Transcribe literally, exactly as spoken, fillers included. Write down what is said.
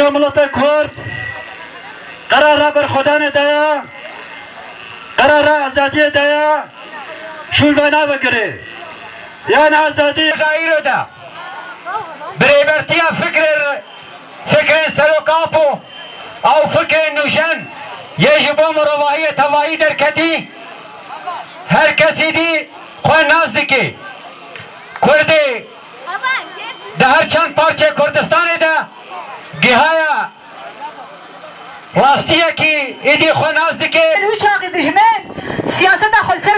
Milletê Kurd qerara berxwedanê de ye, qerara azadiyê de ye, şûn venavegire. Yan azadî. Îro de birêbertiya fikrê, fikrên Serok Apo, ew fikrên nûjen yê ji bo mirovahiyê tevayî derketî, her kesî dî xwe nas dike. Kurdê di her çend parçeyê Kurdistanê de gihaya rastiyekî êdî xwe nas dike. Wî çaxî dijmin siyaseta xwe li ser